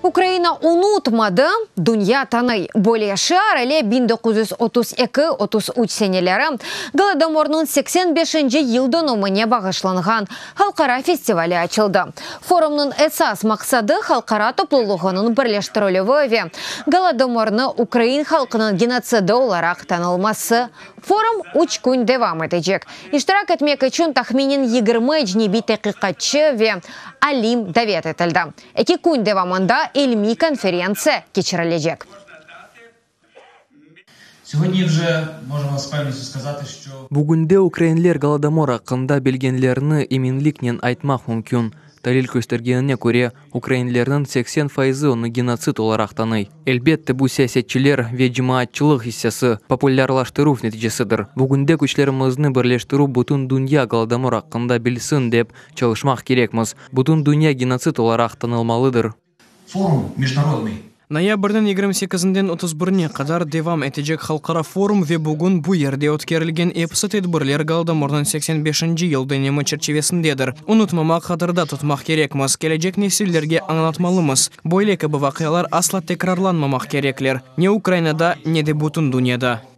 Ukraina unutmadı, dünya tanıy! Böyle şiar ile 1932-33 seneleri Golodomornıñ 85-nci yıldönümine bağışlanğan halqara festivali açıldı. Forumnıñ esas maqsadı, halqara toplulığınıñ birleştirilüvi ve Golodomornı ukrain halqınıñ genotsidi olaraq tanılması. Forum üç kün devam etecek. İştirak etmek içün tahminen 20 ecnebiy taqiqatçı ve alim davet etildi. Eki kün devamında ilmiy konferentsiya keçirilecek. Bugünde ukrainler Golodomor aqqında bilgenlerini eminliknen aytmaq mümkün. Talil köstergenine köre, ukrainlerniñ 80 fayızı onı genotsid olaraq tanıy. Elbette, bu siyasetçiler ve cemaatçılıq issesi populârlaştıruv neticesidir. Bugünde küçlerimizni birleştirip, bütün dünya Golodomor aqqında bilsin dep çalışmaq kerekmiz. Bütün dünya genotsid olaraq tanılmalıdır. Forum международный. Noyabrniñ 28-inden 31-ine qadar devam etecek halqara forum ve bugün bu yerde ötkerilgen episi tedbirler Golodomornıñ 85-inci yıldönümi çerçivesindedir. Unutmamaq, hatırda tutmaq kerekmiz, kelecek nesillerge añlatmalımız, böyle kibi vaqialar asla tekrarlanmamaq kerekler, ne Ukrainada, ne de bütün dünyada.